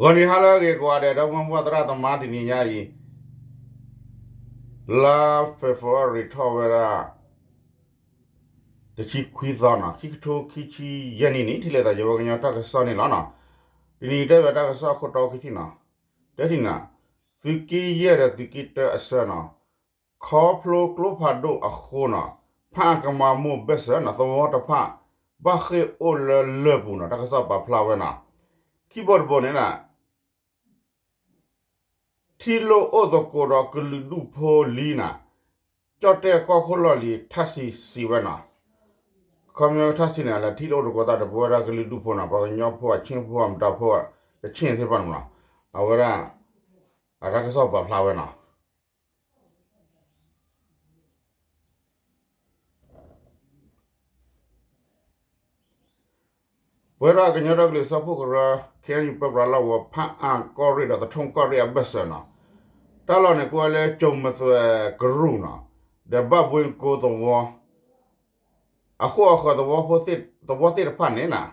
ဂီၤနံၤဟါလၢအဂ့ၤကိးဂၤဒဲး ဒီပုၢ်ဝဲၢ်သရၣ်သမါ တနံၤညါအံၤ လါ February ထီၣ်ဝဲဒၣ် တဆံခွံသီနီၤ ခံကထိခံဆံယဲၢ်နံၣ်န့ၣ် ထံၣ်လိာ်သးယဝဲကညီတၢ်ကစီၣ်န့ၣ်လီၤနီၤ. တနံၤအံၤတဲဘၣ်တၢ်ကစီၣ်အခိၣ်တီခံထံၣ်နီၤ. တထံၣ်နီၤ, သုးက့ယဲၢ်ဒီးသုးက့တၢအဆၢနီၤ, ခီဖျိကျိဖးဒိၣ်အဃိနီၤ, ဖးအၣ်ကမၤမိၢ်ဘၢၣ်စၢၤနီၤ သဝီတဖၣ် ဘၣ်ဃ့ၢ်အိၣ်လၢလၢၢ်ပူၤနီၤ တၢ်ကစီၣ်ပာ်ဖျါဝဲနီၤ. ခံဘိတဘိန့ၣ်နီၤ ထံၣ်လိာ်အိၣ်သကိးဒီးကလုာ်ဒူၣ်ဖိလံနီၤ, ကၠီၣ်တဲၣ်ကီၢ်ခိၣ်လီၢ်လံၤ ထၣ်စံးစံးဝဲနီၤ. ခီဖျိထၣ်စံးန့ၣ် လဲၤထံၣ်လိာ်အိၣ်သကိးသးဒီး ပဝဲဒၣ်ကလုာ်ဒူၣ်ဖိနီၤ ပှၤကညီဖိ အဆ့ၣ်ဖိ အမတၤဖိ ကဆ့ၣ်သ့ၣ်တဖၣ်န့ၣ်နီၤ, အဝဲဒၣ် အတၢ်ကစီၣ်ပာ်ဖျါဝဲနီၤ. ပဝဲဒၣ်ကညီဒီကလုာ်စၢဖှိၣ်ကရၢ ခ့ၣ်အဲၣ်ယူၣ် ပၢပြးလီၢ်ကဝီၤ ဖးအၣ်ကီၢ်ရ့ၣ်ဒီးသထိၣ်ကီၢ်ရ့ၣ်အဘၢၣ်စၢၤနီၤ, တၢ်လီၢ်န့ၣ်ကိးဝဲလၢကၠိၤမသွဲးကရူၢ်နီၤ, ဒီးဘၣ်ဘှ့ကိသဝီ အဃိအဃၢၤ သဝီသ့ၣ်တဖၣ်န့ၣ်နီၤ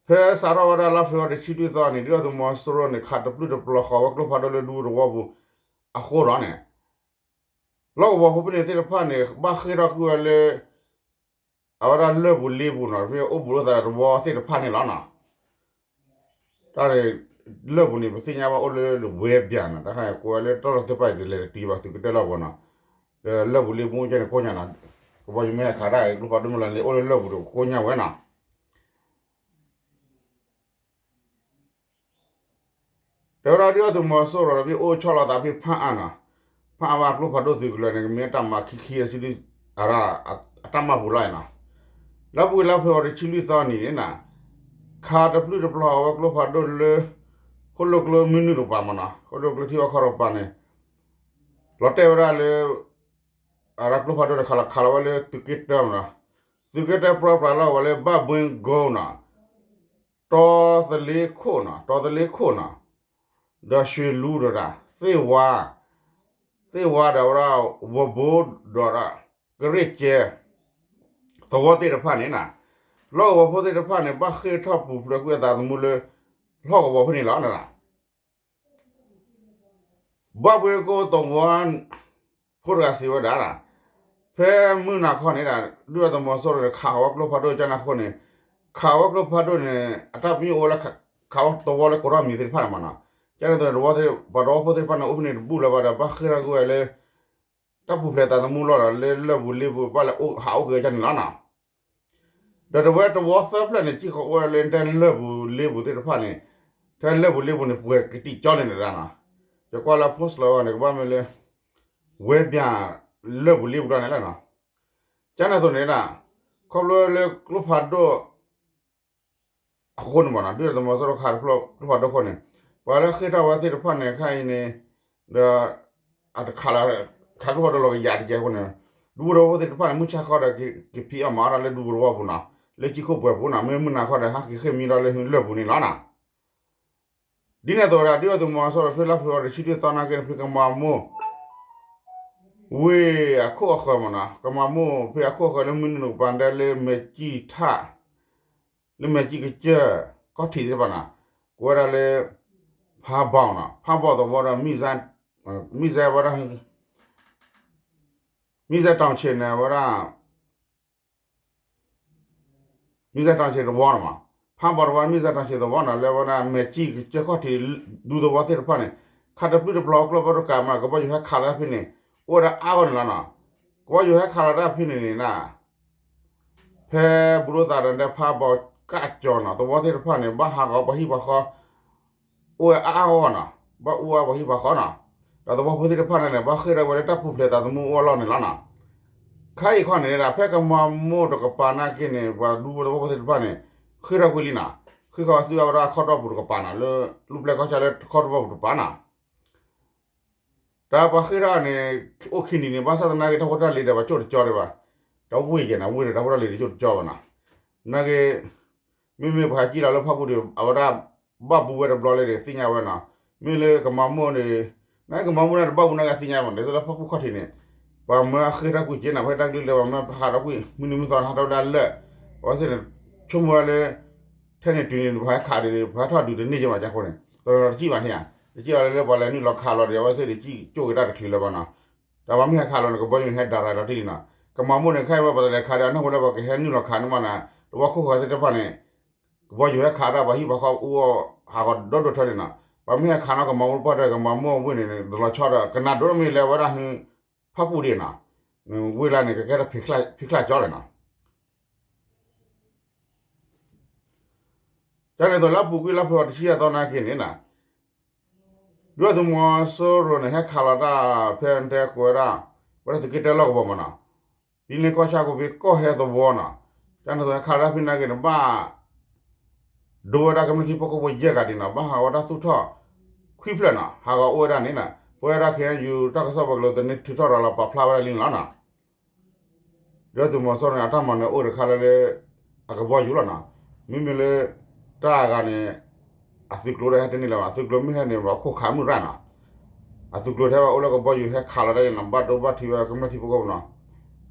ဖဲစးထီၣ်ဝဲဒၣ်လါဖ့ၤဘြူၤအါရံၤ တဆံလွံၢ်သီန့ၣ် ဒုၣ်ဒါသုးမီၤစိရိၤန့ၣ် ခးတပျုၢ်တပျီၤဃီၤဝဲကျိဖးဒိၣ်လၢဒူသဝီပူၤ အဃိဒီးန့ၣ် လီၢ်ကဝီၤဖိဖဲန့ၣ်သ့ၣ်တဖၣ်န့ၣ် ဘၣ်ဃ့ၢ်ထီၣ်ကွံာ်ဝဲလၢ အဝဲဒၣ်လၢၢ်ပူၤလ့ပူၤနီၤ ဖဲအိၣ်ဘူးလိာ်သးဒီးသဝီသ့ၣ်တဖၣ်န့ၣ်လီၤနီၤ. တၢ်န့ၣ် လၢၢ်ပူၤန့ၣ် ပသ့ၣ်ညါဘၣ်အိၣ်လၢဝဲပၠးနီၤ တၢ်ခါန့ၣ် ကိးဝဲလၢတၢ်လီၢ်သ့ၣ်တဖၣ်န့ၣ် တလဲၤတတုၤဘၣ်သုးကတၢၢ်လီၢ်ကဝီၤနီၤ, ဒီးလၢၢ်ပူၤလ့ပူၤကဲန့ၣ်ကိးညါနီၤ, ကဘီယူၤမ့ၢ်ဟဲခးတၢ်ကျိဖးဒိၣ်မ့ၢ်လီၤန့ၣ် အိၣ်လၢလၢၢ်ပူၤဒီးကိးညါဝဲနီၤ. တဲဝဲဒၣ်ဒုၣ်ဒါသုးမီၤစိရိၤဒီးမ့ၢ်အိၣ်ဆီလီၤသးဖဲဖးအၣ်နီၤ, ဖးအၣ်ဝဲကျိဖးဒိၣ်သုးကလၢၤန့ၣ် ကမ့ၢ်တၢ်မၤခံခံဆံ အတၢ်မၤပူၤလီၤနီၤ. လၢပူၤကွံာ်လါဖ့ၤဘြူၤအါရံၤ တဆံလွံၢ်သီနံၤန့ၣ်နီၤ, ခးတပျုၢ်တပျီၤဝဲကျိဖးဒိၣ်လၢ ဃိၣ်လိာ်ကျိမုၢ်နုာ်တကပၤမ့ၢ်နီၤ, ဃိၣ်လိာ်ကျိထံဝဲခီတကပၤန့ၣ် လီၤတဲာ်ဝဲဒၣ်လၢ အဝဲဒၣ်ကျိဖးဒိၣ်န့ၣ် ခးလီၤခးလီၤဝဲလၢသုးက့တၢမ့ၢ်နီၤ, သုးက့တၢပၢပြးလီၤဝဲလၢဘၣ်ဘှ့ကိနီၤ, တီသလ့ခိၣ်နီၤ, တီသလ့ခိၣ်နီၤ, ဒီးရွှေလူဒီးဒၣ် သ့ၣ်ဝါ, သ့ၣ်ဝါဒီးဝဲဒၣ် ဝီၤဘိဒီးဒၣ် ကရ့ၣ်ကဲ သဝီသ့ၣ်တဖၣ်န့ၣ်နီၤ, လီၢ်ကဝီၤဖိသ့ၣ်တဖၣ်န့ၣ် ဘၣ်ဃ့ၢ်ထီၣ်ပူၤဖျဲးကွံာ်အသးသမူလၢ လီၢ်ကဝီၤဖိန့ၣ်လီၤ. ဘၣ်ဘှ့ကိသဝီ ဖိတဂၤစံးဝဲဒၣ်, ဖဲမုၢ်နၤခီန့ၣ်ဒီး ဒုၣ်ဒါသုးမီၤစိရိၤန့ၣ် ခးဃီၤဝဲကျိဖးဒိၣ်ကန့ၣ်အဃိန့ၣ်, ခးဝဲကျိဖးဒိၣ်န့ၣ် အတၢ်ပညိၣ်အိၣ်လၢ ခးဝဲသဝီလၢကိးထီၣ်မံၤသ့ၣ်တဖၣ်န့ၣ်မ့ၢ်နီၤ, ကန့ၣ်အသိးန့ၣ် ပှၤသဝီဖိသ့ၣ်တဖၣ်န့ၣ် အိၣ်ဖဲန့ၣ်တဘူၣ်လၢၤဘၣ်ဒီး ဘၣ်ဃ့ၢ်ထီၣ်ကွံာ်ဝဲလၢ တၢ်ပူၤဖျဲးသးသမူလီၤဒီး လၢလၢၢ်ပူၤလ့ပူၤ ဘၣ်လဲၤဟးအိၣ်က့ၤဝဲဒၣ်န့ၣ်လီၤနီၤ. ဒီးတဝဲသဝီသၢဖျၢၣ်န့ၣ် စ့ၢ်ကီးအိၣ်ဝဲလၢတၢ်လၢၢ်ပူၤလ့ပူၤသ့ၣ်တဖၣ်န့ၣ်, ထဲလၢၢ်ပူၤလ့ပူၤန့ၣ် ပှဲၤကတံာ်ကၠီလံန့ၣ်ဒၣ်နီၤ, ယကွၢ်လၢ post လီၤဝဲန့ၣ် ကဘၣ်မ့ၢ်လၢ ဝဲပၠးလၢၢ်ပူၤလ့ပူၤဒီးန့ၣ်လီၤနီၤ. ကန့ၣ်အသိးန့ၣ်ဒၣ်, ခီဖျိလၢကျိဖးဒိၣ် အဃိန့ၣ်မ့ၢ်နီၤ ဒုၣ်ဒါသုးမီၤစိရိၤခးကျိဖးဒိၣ်အဃိန့ၣ်, ပှၤလၢဃ့ၢ်ထီၣ်ဝဲသ့ၣ်တဖၣ်န့ၣ် ခဲအံၤန့ၣ်, ဒီး အတခးလၢ ခးကျိဖးဒိၣ်လီၤကယၤတကဲအဃိန့ၣ်, ဒူသဝီဖိသ့ၣ်တဖၣ်န့ၣ် မုၢ်ဆါခီဒီး ကဖံးအီၣ်မၤအီၣ်ဒၣ်လၢဒူသဝီပူၤနီၤ, လၢကံၣ်ခိၣ်ပှဲၤပူၤနီၤ, မ့ၢ်မုၢ်နၤခီဒီး ဟဲက့ၤဃ့ၢ်မံဒီးလၢလၢၢ်ပူၤန့ၣ်လီၤနီၤ. ဒ်န့ၣ်အသိးဝဲဒၣ် ဒုၣ်ဒါသုးမီၤစိရိၤဖဲလါဖ့ၤဘြူၤအါရံၤ တဆံလွံၢ်သီနာ်က့န့ၣ် ဖဲကမၤမိၢ် ဝ့ၢ်အခိၣ်အဃၢၤမ့ၢ်နီၤ, ကမၤမိၢ်ဖဲအခိၣ်အဃၢၤလၢမုၢ်နုာ်တကပၤဒဲးလၢမဲာ်ကံၣ်ထၣ်, လၢမဲာ်ကံၣ်ကစၢၢ် ကီၢ်ထံးသ့ၣ်တဖၣ်နီၤ, ကိးဝဲဒၣ်လၢ ဖးဘီနီၤ, ဖးဘီသဝီဒီး မံၣ်စဲဝဲဒၣ် မံၣ်စဲတီၤဆံးန့ၣ်ဝဲဒၣ် မံၣ်စဲတီၤဆံးသဝီန့ၣ်မး, ဖးဘီတဝီ မံၣ်စဲတီၤဆံးသဝီနီၤ လၢဝဲဒၣ် မဲာ်ကံၣ်ကစၢၢ်ခီၣ်ထံး ဒူသဝီသ့ၣ်တဖၣ်န့ၣ်, ခးတပျုၢ်တပျီၤကျိဖးဒိၣ်တကးမး ကဘီယူၤဟဲခးလီၤတၢ်ဖဲန့ၣ်, အိၣ်ဝဲဒၣ်အါဂီၢ်န့ၣ်လီၤနီၤ. ကဘီယူၤဟဲခးလီၤတၢ်ဖဲန့ၣ်န့ၣ်နီၤ, ဖဲဘူးလိာ်သးဒီးဖးဘီကၢ်ကၠီၤနီၤ သဝီသ့ၣ်တဖၣ်န့ၣ် ဘၣ်ဟးဂီၤပှၤဟံၣ်ပှၤဃီ အိၣ်ဝဲအါအါဂီၢ်ဂီၢ်နီၤ, ဘၣ်အူအါပှၤဟံၣ်ပှၤဃီနီၤ, ဒီးသဝီဖိသ့ၣ်တဖၣ်န့ၣ်န့ၣ် ဘၣ်ဃ့ၢ်ထီၣ်ဝဲလၢတၢ်ပူၤဖျဲးသးသမူအလီၢ်န့ၣ်လီၤနီၤ. ခဲအံၤခီန့ၣ်ဒၣ် ဖဲကမၤမိၢ်တကပၤနာ်က့န့ၣ် ပှၤဒူသဝီဖိသ့ၣ်တဖၣ်န့ၣ် ဃ့ၢ်ထီၣ်ကွံာ်လံနီၤ, ဃ့ၢ်ဃီၤသုးအဝဲဒၣ်ခီၣ်တီၢ်ပူၤတကပၤနီၤ လၢ လူၢ်ပျဲၢ်ကီၢ်ဆၣ်လၢခီၣ်တီၢ်ပူၤတကပၤနီၤ. တၢ်ပှၤဃ့ၢ်ထီၣ်န့ၣ် အိၣ်ခံနံၤန့ၣ် ဘၣ်ဆၣ်သနာ်က့ တၢ်ဖိတၢ်လံၤဒီး ပှၤကၠိၣ်တကၠီဒံးဘၣ်, တၢ်ဝ့ၢ်ကဲန့ၣ် ဝ့ၢ်ဒီးတၢ်ဖိတၢ်လံၤတကၠိၣ်တကၠီဘၣ်နီၤ. နာ်က့ မ့မ့ၢ်ပှၤဟဲကံၣ်လီၤလၢဖၣ်ပူၣ်ဒီး အဝဲဒၣ် ဘၣ်ဘူးဝဲတဘျီလၢဒီးသ့ၣ်ညါဝဲနီၤ, မ့ၢ်လၢကမၤမိၢ်န့ၣ်, နာ်က့ကမၤမိၢ်န့ၣ် တဘၣ်ဘူးနာ်က့သ့ၣ်ညါဘၣ်န့ၣ် လၢဖၣ်ပူၣ်ခီၣ်ထံးန့ၣ်, ပှၤမၢဃ့ၢ်ထီၣ်ကွံာ်က့နီၤ ဖဲတၢ်ကလုၢ်လၢပှၤမၢဟးထီၣ်ကွံာ် မုၢ်နံၤမုၢ်သီဟးထီၣ်ဝဲဒၣ်လၢာ်, အဝဲသ့ၣ်န့ၣ် ဆိကမိၣ်ဝဲလၢ ထဲ ထဲန့ၣ်တုၤန့ၣ် ပှၤဟဲခးဒီး ပှၤဟဲထီၣ်ဒုးတန့ၢ်က့ၤမး ကၠါဃိန့ၣ် တလီၤတစံၣ်ဘၣ်န့ၣ်ဧါ, တစံၣ်ဘၣ်လၢလၢပှၤလဲၤနုာ်လီၤခးလီၤဒီး အဝဲသ့ၣ်ဒုးစံၣ်ကၠိၣ်က့ၤတၢ်တချုးလၢၤဘၣ်နီၤ, တၢ်ပှၤမ့ၢ်ဟဲခးလီၤန့ၣ် ကဘီယူၤန့ၣ်ဟဲဒၣ်ရၤလီၤတံၢ်လံနီၤ, ကမၤမိၢ်န့ၣ် ခဲအံၤဝဲပှၤတလဲၤခးဒီး အနီၢ်ဝဲလၢပှၤကဟဲနုာ်လီၤခးန့ၣ်မးနီၤ, တဝီခိၣ်ဃၢၤသ့ၣ်တဖၣ်န့ၣ် ကဘီယူၤဟဲခးတၢ် ပှၤဟံၣ်ပှၤဃီအူအီၣ်ဟးဂီၤဒီဒိၣ်ထၢလံနီၤ, ပှၤမ့ၢ်ဟဲခးနီၤ ကမၤမိၢ်တပှၢ်တၢၢ် ကမၤမိၢ်ဝ့ၢ်န့ၣ် တလီၤဆီဒီး ကနၣ်ဒိၣ်မ့ၢ်လဲၤဝဲဒၣ်ဟူ ဖၣ်ပူၣ်ဒံးနီၤ, ဝ့ၢ်လၢန့ၣ် ကကဲထီၣ်ဖံးချၢ်ကၠီလီၤနီၤ. ကန့ၣ်သိးလၢအပူၤကွံာ်လါဖ့ၤဘြူၤအါရံၤတဆံယဲၢ်သီနာ်က့န့ၣ်နီၤ, ဒုၣ်ဒါသုးမီၤစိရိၤန့ၣ် ဟဲခးလီၤတၢ်ဖဲတဲကိးဝဲဒၣ် ဝဲဒၣ်သုးက့တၢလီၢ်ကဝီၤမးနီၤ, ဒ်န့ၣ်ကီၢ်ဆၣ်ကိးဘ့ၣ်ကီၢ်ဟဲသဝီနီၤ, ကန့ၣ်သိးဟဲခးလီၤတၢ်ဖဲနာ်က့န့ၣ် ဘၣ် ဒိဝဲဒၣ်ကမျၢၢ်ထံဖိကီၢ်ဖိယဲၢ်ဂၤဒံးနီၤ, ဘၣ်ဟးဂီၤတၢ်သူၣ်ထီၣ်ခွံဖျၢၣ်နီၤ, ဟးဂီၤအိၣ်ဝဲဒၣ်န့ၣ်နီၤ, ပဝဲဒၣ် ခ့ၣ်အဲၣ်ယူၣ် တၢ်ကစီၣ်ပှၤကလုာ်သန့ထုးထီၣ်ရၤလီၤပာ်ဖျါဝဲဒၣ်လံန့ၣ်လီၤနီၤ. ဒုၣ်ဒါသုးမီၤစိရိၤန့ၣ် အတၢ်မၤနၢၤအိၣ်တခါလၢလၢ အကဘီယူၤလီၤနီၤ, မ့မ့ၢ်လၢ တၢ်အဂၤန့ၣ် အသုးကျိၤဒီးဟဲတန့ၢ်လၢၤဘၣ်, အသုးကျိၤမ့ၢ်ဟဲန့ၣ် ပှၤခိၣ်ခးမုၢ်ရၣ်နီၤ, အသုးကျိၤထဲဘၣ်အိၣ်လၢကဘီယူၤဟဲခးလီၤတၢ်ယဲၢ်နီၤ, ဘၣ်ဒိဘၣ်ထံးဝဲကမျၢၢ်ထံဖိကီၢ်ဖိနီၤ,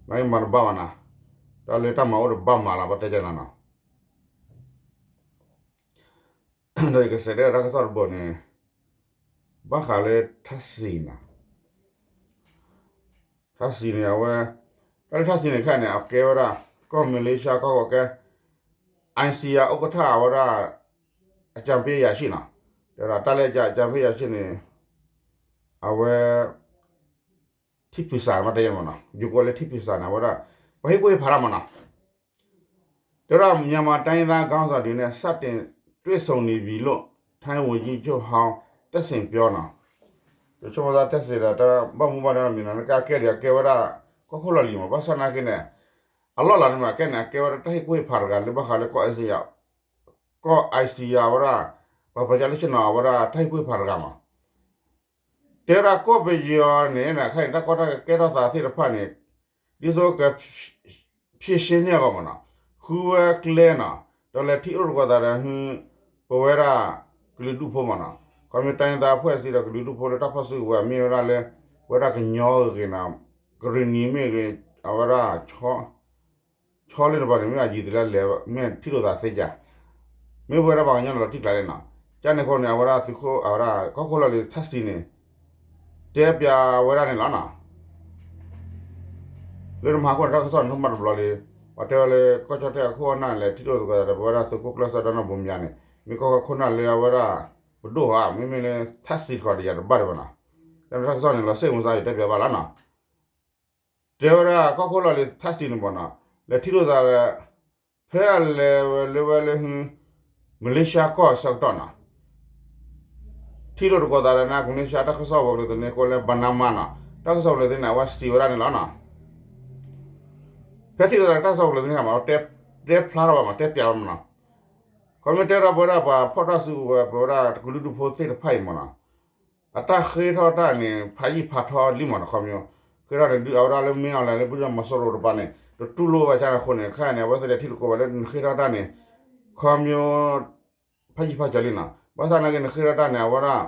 နမၤတဘၣ်ဘၣ်နီၤ, တၢ်လၢတၢ်မၤအိၣ်တဘၣ်မၤလီၤ ပတဲကနၤနီၤ. ဒီးယကစးတဲတၢ်ကစီၣ်တဘိန့ၣ် ဘၣ်ဃးလၢထၣ်စံၤနီၤ, ထၣ်စံၤန့ၣ် အဝဲ တၢ်လၢထၣ်စံၤန့ၣ်ခဲအံၤန့ၣ် အကဲဝဲဒၣ် ကီၢ်မလ့ၡါကီၢ်ကီၢ်ကဲ ICR ဥက္ကဋ္ဌ အဝဲဒၣ် အကြံပေးအရာရှိနီၤ, တဲဝဲဒၣ်တၢ်လၢ အကြံပေးအရာရှိန့ၣ် အဝဲ ထံၣ်ဖုးစးမးတဲယဲၢ်မးနီၤ, ယိၤကဝဲလၢထံၣ်ဖုးစးန့ၣ် အဝဲဒၣ် ပှၤဟ့ၣ်ကူၣ်ဟ့ၣ်ဖးတၢ်မးနီၤ, တဲဝဲဒၣ် မြန်မာတိုင်းရင်းသားခေါင်းဆောင်တွေနဲ့ စတင်တွေ့ဆုံနေပြီလို့ ထိုင်းဝန်ကြီးချုပ်ဟောင်း သက်ဆင်ပြောနီၤ, ယဆိကမိၣ်သး သက်ဆင်ဒီး တၢ်ဘၣ်မူဘၣ်ဒါမံၤနီၤ နကဲအကဲဒံးအကဲဝဲဒၣ် ကီၢ်ခိၣ်လီၢ်လံၤမး ဘၣ်ဆၣ်နာ်က့န့ၣ် အလီၢ်လၤန့ၣ်မး အကဲန့ၣ် အကဲဝဲဒၣ်တၢ်ဟ့ၣ်ကူၣ်ဟ့ၣ်ဖးတဂၤလၢဘၣ်ဃးလၢကီၢ် ICR ကီၢ် ICR ဝဲဒၣ် ပှၤပၢၤကၢ်လၢဆ့ၣ်နီၤအဝဲဒၣ်တၢ်ဟ့ၣ်ကူၣ်ဟ့ၣ်ဖးတဂၤမး တဲဝဲဒၣ်ကီၢ်ပယီၤန့ၣ် ခဲအံၤန့ၣ် တၢ်ကီတၢ်ခဲကဲထီၣ်သးသ့ၣ်တဖၣ်န့ၣ် ဒ်သိးက ဖြေရှင်းန့ၢ်အဂီၢ်မးနီၤ, ဃုဝဲကျဲနီၤ, ဒီးလဲၤထံၣ်အိၣ်သကိးသးဒီး ပဝဲဒၣ်ကလုာ်ဒူၣ်ဖိမးနီၤ, ခီဖျိ တိုင်းရင်းသားအဖွဲ့အစည်း ဒီးကလုာ်ဒူၣ်ဖိလၢတၢ်ဖီၣ်စုကဝဲၤ မ့ၢ်ဝဲဒၣ်လၢ ပဝဲဒၣ်ကညီဂ့ၤဂ့ၤနီၤ, ကရံၣ်နံၤမ့ၢ်ဂ့ၤ, အဝဲဒၣ် ဆီလ့ၣ်တပၤန့ၣ် မ့ၢ်အယံၤသ့လၢလဲၤ မ့ၢ်ထံၣ်လိာ်သးသ့ကၢ်, မ့ၢ်ပဝဲဒၣ်ပှၤကညီန့ၣ်လီၤတံၢ်ကျါလံနီၤ, ကန့ၣ်အဃိန့ၣ် အဝဲဒၣ်သုးခိၣ် အဝဲဒၣ်ကီၢ်ခိၣ်လီၢ်လံၤထၣ်စံၤန့ၣ် တဲပၠးဝဲဒၣ်န့ၣ်လီၤနီၤ, လၢနမၤဟီၣ်ခိၣ်န့ၣ် တၢ်ကစီၣ်န့ၣ် ထီၣ်မးတဘျီလံ, ပှၤတဲဝဲလၢ ကီၢ်ကၠီၣ်တဲၣ်အခိၣ်အနၢ်န့ၣ် လဲၤထံၣ်လိာ်သကိးသးဒီး ပဝဲဒၣ်သုးခိၣ်ကျၢၢ်စီဒီနီၢ်ဘိမၠါန့ၣ် မ့ၢ်ကီၢ်ခိၣ်နၢ်လၢအဝဲဒၣ် ပဒိၣ်ဧါ, မ့မ့ၢ်လၢထၣ်စံၤတခီဒီးယၤတဘၣ်ဒံးဘၣ်နီၤ, ကန့ၣ်တၢ်ကစီၣ်န့ၣ် လီၤစ့ၢ်ကီးမးစၢ် ယတဲပၠးဘၣ်လီၤနီၤ တဲဝဲဒၣ်ကီၢ်ခိၣ်လီၢ်လံၤထၣ်စံၤန့ၣ်မးနီၤ, လဲၤထံၣ်လိာ်သးဒီး ဖဲအလဲၤဝဲလၢဝဲလၢ မလ့ၡါကီၢ်ဆၢကတီၢ်နီၤ, ထံၣ်လိာ်သကိးသးဒီး ကမလ့ၡါတၢ်ကစီၣ်ပှၤကလုာ်သန့ကိးလၢ ဘနါမါနီၤ, တၢ်ကစီၣ်ပှၤကလုာ်သ့ၣ်န့ၣ် အဝဲစံးဝဲဒၣ်န့ၣ်လီၤနီၤ, ဖဲထံၣ်လိာ်သးဒီးတၢ်ကစီၣ်ပှၤကလုာ်သ့ၣ်န့ၣ်မး တဲဖျါထီၣ်ဘၣ်မး တဲပၠးဝဲမးနီၤ, ခီဖျိတဲဒီးပဝဲဒၣ်ပှၤဖီၣ်တၢ်စုကဝဲၤ ပဝဲဒၣ်ကလုာ်ဒူၣ်ဖိသ့ၣ်တဖၣ်အံၤမးနီၤ အတၢ်ဃ့ထီၣ်တၢ်န့ၣ် ဖးယံာ်ဖးထီလံမးနီၤ ခီဖျိ, ဃ့ထီၣ်န့ၣ် ဒုးအဝဲဒၣ်လၢမ့ၢ်အီၤလဲၣ်လၢ ဘုဒိၣ်မီၤစိရိၤတပၤန့ၣ် တတူၢ်လိာ်ဘၣ်ကန့ၣ်အဃိန့ၣ် ခဲအံၤန့ၣ် အဝဲသ့ၣ်လဲၤထံၣ်သကိးဝဲလၢနဃ့ထီၣ်တၢ်န့ၣ် ခီဖျိ ဖးယံာ်ဖးကၠီလံနီၤ, ဘၣ်ဆၣ်နာ်က့နဃ့ထီၣ်တၢ်န့ၣ် အဝဲဒၣ်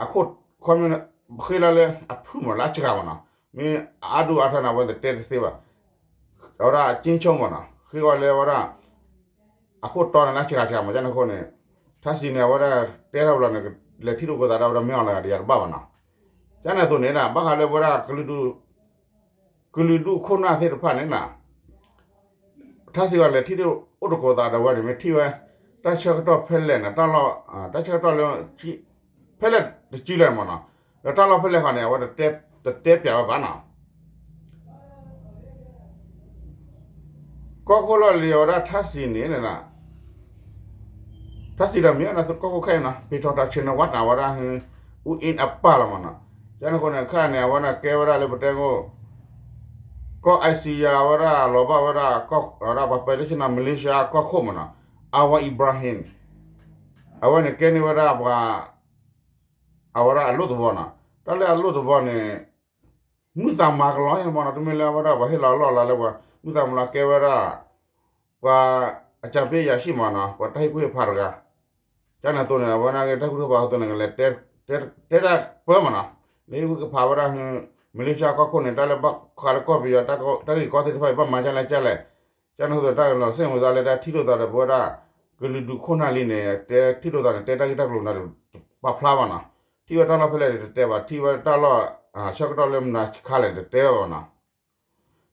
အခိၣ် ခီဖျိ ဃ့လီၤလၢအဖုၣ်မးလၢအစှၤမးနီၤ, မ့ၢ်အါဒူၣ်အါထီန့ၣ် အဝဲသ့ၣ်တဲတသ့ဘၣ် အဝဲဒၣ်အကျဉ်းချုပ်မးနီၤ, ဃ့ဝဲလၢအဝဲဒၣ် အခိၣ်တီန့ၣ်လၢစှၤစှၤမး ကန့ၣ်အဃိန့ၣ် ထၣ်စံၤန့ၣ် အဝဲဒၣ်တဲထီၣ်ဘျီန့ၣ် လဲၤထံၣ်လိာ်သကိးသးဒီးဝဲဒၣ်မ့ၢ်အီၤလၢအဂၤဒီးယၤတဘၣ်ဘၣ်နီၤ, ကန့ၣ်အသိးန့ၣ် ဘၣ်ဃးလၢပဝဲဒၣ် ကလုာ်ဒူၣ်ခိၣ်နၢ်သ့ၣ်တဖၣ်န့ၣ်နီၤ ထၣ်စံၤဝဲလဲၤထံၣ်လိာ်အိၣ်သကိးသးဒီးဝဲန့ၣ် မ့ၢ်ထံၣ်ဝဲ တၢ်ဆၢကတီၢ်ဖဲလဲၣ်န့ၣ် တၢ်လီၢ် တၢ်ဆၢကတီၢ်လၢ ဖဲလဲၣ်တစုလဲၣ်မးနီၤ, ဒီးတၢ်လီၢ်ဖဲလဲၣ်ဃီန့ၣ် အဝဲတတဲပၠးဝဲဘၣ်နီၤ ကီၢ်ခိၣ်လီၢ်လံၤအဝဲဒၣ်ထၣ်စံၤန့ၣ် ထၣ်စံၤဒီးမ့ၢ်ဝဲဒၣ်သုးကီၢ်ခိၣ်ခဲအံၤနီၤ ပ့ၤထီၣ်တၢ်ဆ့ၣ်နီၤဝါတၢ်ဝဲဒၣ် အူအ့အပၢ်လီၤမးနီၤ, ကန့ၣ်အဃိန့ၣ် ခဲအံၤန့ၣ် အဝဲဒၣ်ကဲဝဲဒၣ်လၢပတဲအိၣ် ကီၢ် ICR အဝဲဒၣ်လီၤဘၣ်ဝဲဒၣ် အဝဲဒၣ်ပှၤပဲာ်လၢဆ့ၣ်နီၤ မလ့ၡါကီၢ်ခိၣ်မးနီၤ Anwar Ibrahim အဝဲန့ၣ်ကဲန့ၢ်ဝဲဒၣ်ပှၤ အဝဲဒၣ်အလိၣ်သဘီနီၤ, တၢ်လၢအလိၣ်သဘီန့ၣ် မုၢ်သးမၤကလီယဲၢ်မးနီၤ, တမ့ၢ်လၢအဝဲဒၣ်ပှၤဟ့ၣ်လီၤအလီၢ်လၤလၢပှၤ မုၢ်သးမၤလီၤကဲဝဲဒၣ် ပှၤအကြံပေးအရာရှိမးနီၤ, ပှၤတၢ်ဟ့ၣ်ကူၣ်ဟ့ၣ်ဖးတဂၤ, ကန့ၣ်အသိးန့ၣ် အဝဲန့ၣ်က့ၤတၢ်ကူၣ်ထီၣ်ဖးအသိးန့ၣ် ကလဲၤ တဲတၢ်ပၢမးနီၤ, လၢဟ့ၣ်ကူၣ်ဟ့ၣ်ဖးဝဲဒၣ် မလ့ၡါကီၢ်ခိၣ်န့ၣ် တၢ်လၢဘၣ်ဃးလၢကီၢ်ပယီၤ တၢ်ဂ့ၢ်ကီသ့ၣ်တဖၣ်အံၤ ဘၣ်မၤဒ်လဲၣ်ဒ်လဲၣ်, ကန့ၣ်အသိးတၢ်လီၤစ့ၣ်မၤသးလၢတၢ်ထံၣ်လိာ်သးဒီးပဝဲဒၣ် ကလုာ်ဒူၣ်ခိၣ်နၢ်လံန့ၣ် တဲထံၣ်လိာ်သးန့ၣ် တဲတၢ်ဂ့ၢ်တၢ်ကျိၤနၤ ပာ်ဖျါဘၣ်နီၤ. ထံၣ်ဝဲတၢ်လီၢ်ဖဲလဲၣ်တတဲဘၣ်, ထံၣ်ဝဲတၢ်လီၢ်ဆၢကတီၢ်လၢမနုၤခါလဲၣ်တတဲဘၣ်နီၤ.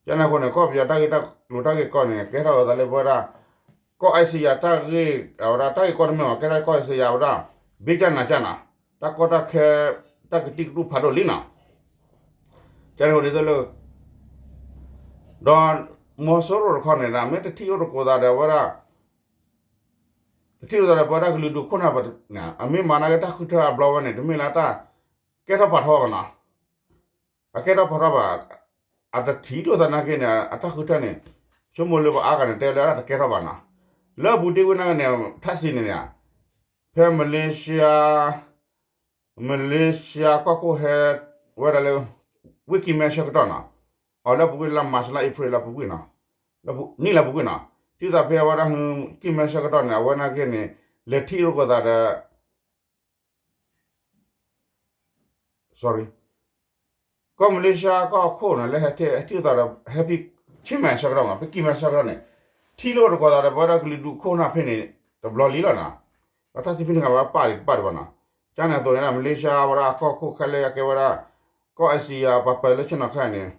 ကန့ၣ်အဃိန့ၣ် ကီၢ်ပယီၤတၢ်ဂ့ၢ်တၢ်ကျိၤတၢ်ဂ့ၢ်ကီန့ၣ် ကဲထီၣ်အသးလၢပဝဲဒၣ် ကီၢ်အဲၣ်စံယၤတၢ်ဂ့ၢ် အဝဲဒၣ်တၢ်ဂ့ၢ်ကီတမ့ၢ်ဘၣ်, ကဲထီၣ်ကီၢ်အဲၣ်စံယၤဝဲဒၣ် ဘ့ကၢ်နၤကၢ်နီၤ, တၢ်ကီတၢ်ခဲ တၢ်ကတံၢ်ကတူၢ်ဖးဒိၣ်လံနီၤ. ကန့ၣ်အဃိဒ်သိးလၢ ဒီးမီၤစိရိၤတခီန့ၣ်ဒၣ် မ့ၢ်တထံၣ်အိၣ်တကိးသးဒီးဝဲဒၣ် တထံၣ်လိာ်သးဒီးပဝဲဒၣ်ကလုာ်ဒူၣ်ခိၣ်နၢ်ဘၣ်, အမ့ၢ်မၤနာ်က့တၢ်ဃုထၢအဘျီဝဲန့ၣ် တမ့ၢ်လၢတၢ်ကဲထီၣ်ဖးထီဘၣ်နီၤ. အကဲထီၣ်ဖးထီဘၣ်, အတထံၣ်လိာ်သးနာ်က့န့ၣ် အတၢ်ဃုထၢန့ၣ် ဆိကမိၣ်လၢပှၤအါဂၤန့ၣ် တဲလၢအတကဲထီၣ်ဘၣ်နီၤ. လၢအပူၤတ့ၢ်ဝဲနာ်က့န့ၣ် ထၣ်စံးန့ၣ်န့ၣ် ဖဲမလ့ရှါ မလ့ရှါကီၢ်ခိၣ်ဟဲဝဲဒၣ်လၢ ဝ့ၢ်ကံၢ်မဲဆၢကတီၢ်နီၤ, အီၤလၢပူၤကွံာ်လါမၢ်ၡးလါအ့ဖြ့လါပူၤကွံာ်နီၤ, နံၣ်လါပူၤကွံာ်နီၤ, တုၤသးဖဲအဝဲဒၣ်ကံၢ်မဲဆၢကတီၢ်န့ၣ် အဝဲနာ်က့န့ၣ် လဲၤထံၣ်လိာ်သးဒီး sorry ကီၢ်မလ့ရှါကီၢ်ခိၣ်န့ၣ် လၢဟဲထံၣ်လိာ်သးဒီး ဟဲဖဲကံၢ်မဲဆၢကတီၢ်မး ဖဲကံၢ်မဲဆၢကတီၢ်န့ၣ် ထံၣ်လိာ်တကိးသးဒီးပဝဲဒၣ်ကလုာ်ဒူၣ်ခိၣ်နၢ်ဖဲန့ၣ် တဘျီလံလီၤနီၤ. ဒီးတၢ်စံးဖဲန့ၣ်ဂ့ၤဝဲပာ်ဒံးတပာ်ဒံးဘၣ်နီၤ. ကန့ၣ်အသိးန့ၣ် မလ့ရှါဝဲဒၣ်ကီၢ်ခိၣ်ခဲလၢာ်အကဲဝဲဒၣ် ကီၢ်အဲၣ်စံယၤပှၤပၢၤလၢဆ့ၣ်နီၤခဲအံၤန့ၣ်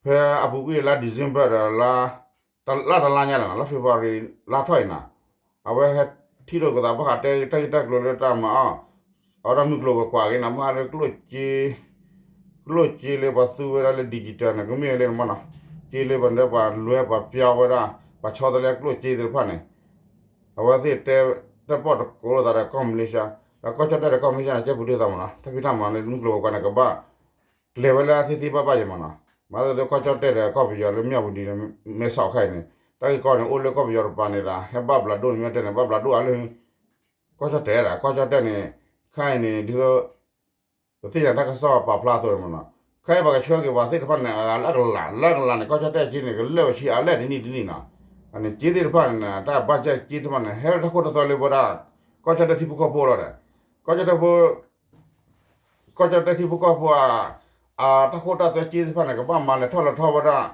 ဖဲအပူၤကွံာ်လါ December ဒီး လါတလါညါလီၤနီၤ, လါ February လါထီၣ်အံၤနီၤ, အဝဲဟဲထံၣ်လိာ်ကသးဘၣ်ဃးတဲတၢ်ဂ့ၢ်တၢ်ကျိၤလၢတၢ်မၤအီၣ် အဝဲဒၣ်မုၢ်ကျိၤဝဲၤကွာ်အဂ့ၢ်နီၤ, ဘၣ်ဃးလၢကျိၣ်စ့ ကျိၣ်စ့လၢပှၤသူဝဲဒၣ်လၢ digital န့ၣ် ကမ့ၢ်လၢန့ၣ်မနီၤ, စ့လၢပှၤဒၢပှၤလွဲပှၤပျီဝဲဒၣ် ပှၤဆီတလဲကျိၣ်စ့သ့ၣ်တဖၣ်န့ၣ် အဝဲသ့ၣ်တဲ တၢၣ်ပီၣ်တကိးလိာ်သးဒီးကီၢ်မလ့ရှါ, ဒီးကီၢ်ကၠီၣ်တဲၣ်ဒီးကီၢ်မလ့ရှါန့ၣ် ကဲပူၤတ့ၢ်သးမနီၤ, တၢ်ဖံးတၢ်မၤလၢမုၢ်ကျိၤဝဲၤကွာ်န့ၣ် ကဘၣ် ကျဲၤဝဲလၢအသ့သ့ဘၣ်ဘၣ်ယဲၢ်မနီၤ, မၤသးလၢကီၢ်ကၠီၣ်တဲၣ်ဒီးကီၢ်ပယီၤလၢမၠၣ်ဝတံၤဒီး မဲဆီးခဲအံၤန့ၣ် တၢ်ဂ့ၢ်ကီန့ၣ်အိၣ်လၢကီၢ်ပယီၤတပၤန့ၣ်ဒီး ဟဲဘၣ်ဘျးဒိၣ်န့ၣ်မ့ၢ်တဲန့ၣ် ဘၣ်ဘျးဒိၣ်အါလၢ ကီၢ်ကၠီၣ်တဲၣ်ဒၣ် ကီၢ်ကၠီၣ်တဲၣ်န့ၣ် ခဲအံၤန့ၣ် ဒ်သိး ပသ့ၣ်ညါတၢ်ကစီၣ်ပာ်ဖျါအသိးန့ၣ်မနီၤ, ခဲအံၤပှၤကဆှၢက့ၤပှၤသ့ၣ်တဖၣ်န့ၣ် အဂၤလၢအကလး လၢအကလးန့ၣ် ကီၢ်ကၠီၣ်တဲၣ်က့န့ၣ် ကလၢာ်ဝဲဆံးအါလဲၣ်တနံၣ်တနံၣ်နီၤ, အန့ၣ်က့သ့ၣ်တဖၣ်န့ၣ် တၢ်ဘၣ်ကၠဲၣ်က့သ့ၣ်တဖၣ်န့ၣ် ဟဲလၢတၢ်ခိၣ်တၢ်သွဲလၢပဝဲဒၣ် ကီၢ်ကၠီၣ်တဲၣ်ထံဖိကီၢ်ဖိလီၤဒီး ကီၢ်ကၠီၣ်တဲၣ်ဖိ ကီၢ်ကၠီၣ်တဲၣ်ထံဖိကီၢ်ဖိ အတၢ်ခိၣ်တၢ်သွဲက့သ့ၣ်တဖၣ်န့ၣ် ကဘၣ်မၤလဲၤထီၣ်လဲၤထီဝဲဒၣ်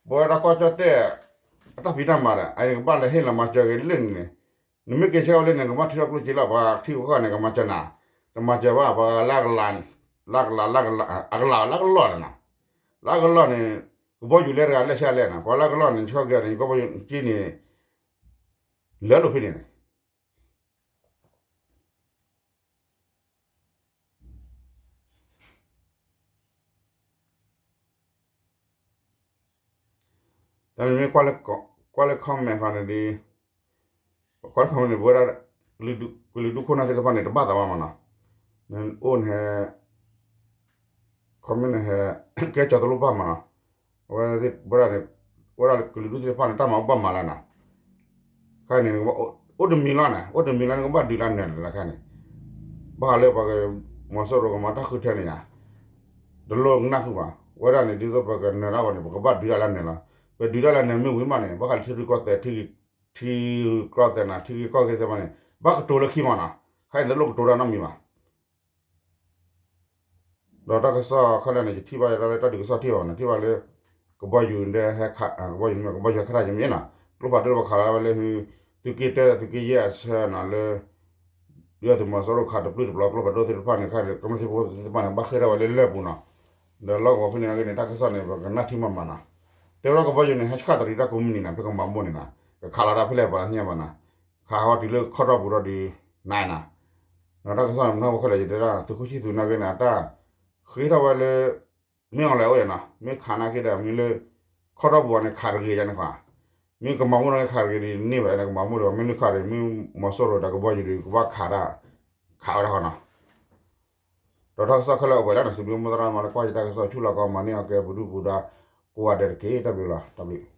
ပဝဲဒၣ်ကီၢ်ကၠီၣ်တဲၣ် အတၢ်ဖံးတၢ်မၤဒီး အန့ၣ်ကဘၣ်လဲၤဟ့ၣ်လီၤမၤစၢၤက့ၤလၢန့ၣ်န့ၣ်, နမ့ၢ်က့ၤဆၢဝဲလၢန့ၣ် ကဘၣ်ထုးထီၣ်ကျိၣ်စ့လီၤ ပှၤထံဖိကီၢ်ဖိန့ၣ် ကမၤစၢၤနၤ, တမၤစၢၤဘၣ် ပှၤလၢအကလး လၢအကလး လၢအကလး လၢအကလီၢ်န့ၣ်နီၤ, လၢအကလီၢ်န့ၣ် ကဘီယူၤလဲတဂၤလဲၢ်ဆံးလဲၢ်နီၤ, ပှၤလၢအကလီၢ်န့ၣ် ဆှၢက့ၤန့ၣ် ကဘီယူၤက့န့ၣ် လၢလိာ်ဖဲန့ၣ်န့ၣ် တၢ်မ့ၢ်ကွၢ်လၢ ကွၢ်လၢ comment ဃီန့ၣ်ဒီး ကွၢ်လၢ comment န့ၣ် ပဝဲဒၣ် ကလုာ်ဒူၣ်ခိၣ်နၢ်သ့ၣ်တဖၣ်န့ၣ် တဘၣ်သးဘၣ်မနီၤ, အိၣ်န့ၣ်ဟဲ comment န့ၣ်ဟဲ ကဲကၠီၤတလိၣ်ဘၣ်မနီၤ, အဝဲသ့ၣ် ပဝဲဒၣ်န့ၣ် ပဝဲဒၣ်ကလုာ်ဒူၣ်သ့ၣ်တဖၣ်န့ၣ် တၢ်မၤအိၣ်ဘၣ်မၤလၢနီၤ ခဲအံၤန့ၣ် အိၣ်တမံၤလီၤန့ၣ် အိၣ်တမံၤလီၤန့ၣ် ကဘၣ်ဒုးလၢနၢၤလီၤခဲအံၤန့ၣ်, ဘၣ်ဃးလၢပှၤက မီၤစိရိၤကမၤတၢ်ဃုထၢန့ၣ်ယါ, တလိၣ်ကနၣ်ဃုာ်ဘၣ်, ဝဲဒၣ်န့ၣ် ဒ်သိးပကနၢၤတၢ်ဂီၢ်န့ၣ် ပကဘၣ်ဒုးတၢ်လၢနၢၤလီၤ, ပဒုးတၢ်လၢနၢၤမ့ၢ်ဝံၤမးန့ၣ် ဘၣ်ဃးလၢထံရူၢ်ကီၢ်သဲး ထံရူၢ်ကီၢ်သဲးန့ၣ် ထံဂ့ၢ်ကီၢ်ဂ့ၢ်သ့ၣ်တဖၣ်န့ၣ် ဘၣ်ကတိၤလၢခံမးနီၤ, ခဲအံၤန့ၣ် တလိၣ်ကတိၤတၢ်နီတမံၤဘၣ် ဒီးတၢ်ကစီၣ်ခဲလၢာ်န့ၣ် ယထံၣ်ဘၣ်ယဲဒၣ်လၢတၢ်ဒုးကစီၣ်ထံၣ်ဘၣ်န့ၣ် ထံၣ်ဘၣ်လၢ ကဘီယူၤဒီးဟဲခး ကဘီယူၤမ့ၢ် ကဘီယူၤဟဲခးတၢ်ယမ့ၢ်နီၤ, ကျိဖးဒိၣ်ပခးလီၤဒၣ်ဝဲလၢ သုးက့တၢ သုးက့ယဲၢ်အဆၢနီၤလၢ ဒုၣ်ဒါသုးမီၤစိရိၤခးတပျုၢ်တပျီၤကျိဖးဒိၣ်သ့ၣ်တဖၣ်န့ၣ် ခဲအံၤ ကမျၢၢ်ထံဖိကီၢ်ဖိသ့ၣ်တဖၣ်န့ၣ် ဘၣ်ဃ့ၢ်ထီၣ်ဝဲလၢလၢၢ်ပူၤနီၤ, ဒီးလီၢ်ကဝီၤဖဲန့ၣ်နာ်က့န့ၣ် တၢ်ကစီၣ်န့ၣ် ပကနၣ်ထံမးမးနီၤ, တဲဝဲဒၣ်ကဘီယူၤန့ၣ် ဟဲဆှၣ်တရံးတၢ်ကိးမုၢ်နံၤနီၤ ဖဲကမၤမိၢ်န့ၣ်နီၤ, ကခးလီၤတၢ်ဖဲလဲၣ်ပှၤသ့ၣ်ညါဘၣ်နီၤ, ခးဟီတုၤလၢခီၣ်ထီၣ်ပူၤထီၣ်ဒုး နၤနီၤ, ဒီးတၢ်ကစီၣ်န့ၣ် မနုၤဝဲခဲလၢာ်ယတဲဒၣ် သုးခိၣ်ဆံၣ်သူးနာ်က့န့ၣ် အတၢ်ဃ့ထီၣ်ဝဲလၢ မ့ၢ်အီၤလဲၣ်အိၣ်ယဲနီၤ, မ့ၢ်ခးနာ်က့ဒီး မ့ၢ်လၢ ခီၣ်ထီၣ်ပူၤန့ၣ် ခးတဂ့ၤယဲန့ၣ်ခွါ, မ့ၢ်ကမၤမိၢ်နီၤ ခးတဂ့ၤဒ်န့ၣ်ဘၣ်န့ၣ် ကမၤမိၢ်ဒီး မ့ၢ်နုၤခးတဂ့ၤ မ့ၢ်မီၤစိရိၤဒီးကဘီယူၤဒီး ကဘၣ်ခးတၢ် ခးဝဲဒၣ်ဃီနီၤ, ဒီးတၢ်ကစီၣ်ခဲလၢာ်အိၣ်ပှဲၤလၢနီၤ စံးဘျုးမိၢ်သရၣ်မၤလၢကွၢ်ယတၢ်ကစီၣ် ဆူၣ်လီၤကီးမၤန့ၢ်အီၤကဲပဒုၣ်ပဒါ ကိးဂၤဒဲးတက့ၢ် တၢ်ဘျုးလီၤ တၢ်ဘျုး